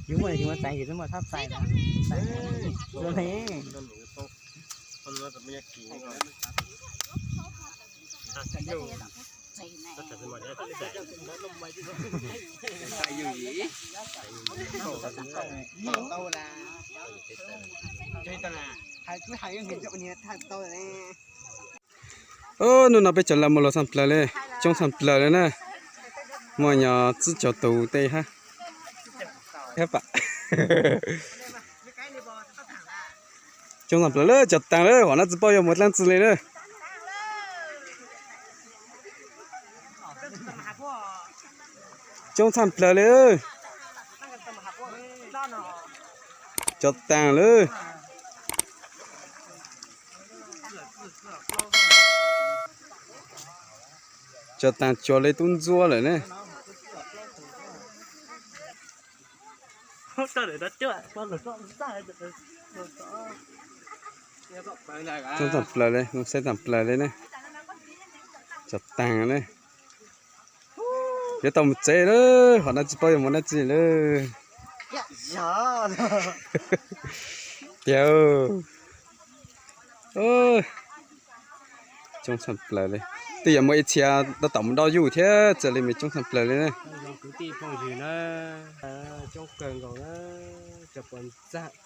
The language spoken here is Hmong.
Yus muaj yus muaj txais yus twb muaj thab txais na. Hnub no peb cov laus mus los txog plaws li, coob txog plaws li na. Muaj nyob tsib caug tus tej hab. Coob txog plaws lawm, cov taag lawm, hom nab tsi paub yuav mus dlaab tsi li lawm. Coob txog plaws li. Cov taag lawm. Cov taag cuag li tub ntsuab lawm ne. Coob txog plaws li, saib txog plaws li ne. Cov taag ne. Yuav tau mus tsev lawm, hom nab tsi paub yuav mus dlaab tsi lawm. Tiag. Coob txog plaws li. Twb yuav muaj ib txhia tab tom mus dau yuj thiab, txawm li mas coob txog plaws li na. Kwv tij phooj ywg na, coob kawg nkaus na, cov puas ntxaam.